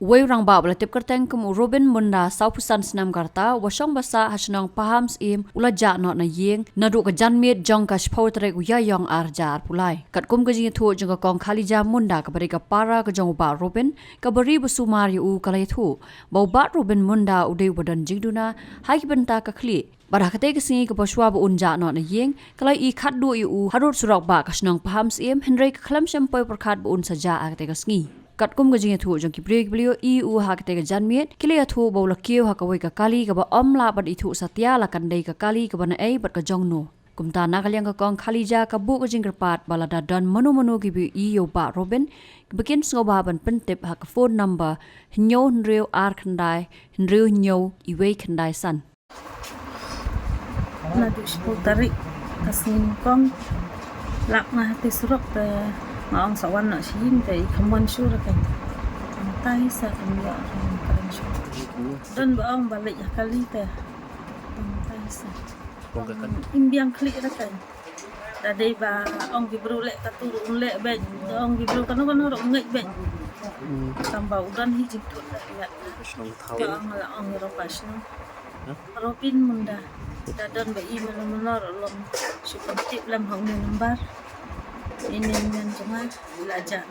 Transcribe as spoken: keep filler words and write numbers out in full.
Uwei u rangbah ba la tip kyrteng kum u Robin Munda, sawphew san snem ka rta, uba shong ba sah ha shnong Pahamsyiem, u la jah noh na ïing naduh ka janmiet jong ka shiphew tarik u Ïaïong arhajar arphew lai. Katkum ka jingïathuh jong ka Kong Khalija Munda, kaba dei ka para ka jong u Bah Robin, kaba ri ba sumar ïa u, ka la ïathuh ba u Bah Robin Munda u dei uba don jingduna ha ki bynta ka khlieh. Bad ha katei ka sngi kaba shuwa ba un jah noh na ïing, ka la ïohi khatduh ïa u harud surok bah ka shnong Pahamsyiem, hynrei ka khlem shym poi pyrkhat ba un sa jah ha katei ka sngi. Katkum ka jingïathuh jong ki briew kiba la ïohi ïa u ha katei ka janmiet, ki la ïathuh ba u la kiew ha kawei ka kali kaba ym lah ban ithuh satia la kan dei ka kali kaba naei bad ka jong no. Kumta na ka liang ka Kong Khalija ka buh ka jingkyrpad ba lada don mano mano kiba ïohi ïa u Bah Robin, ba kin sngewbha ban pyntip ha ka phone number hynñiew hynriew ar khyndai hynriew hynñiew iwei khyndai san. Naduh shiphew tarik ka sngi nyngkong, lap nga ha te surok te nga ong sa wan noh sha ïing te i kham wan shuh re keiñ. Tang tai sa kam ïoh re keiñ shuh. Don ba ong ba leit ha kali te. Tang tai sa. Im biang khlieh re keiñ. Da dei ba ong ki briew leh katu ruh un leh beit, da ong ki briew kano kano ruh un ngeit beit. Tang ba u don hi jingthoh leh leh. Ka ong la ong ïa u pa shnong. Robin Munda. Da don ba i mano mano ruh lom shu pyntip lem ha une number. Ine i mei jong nga, la jah.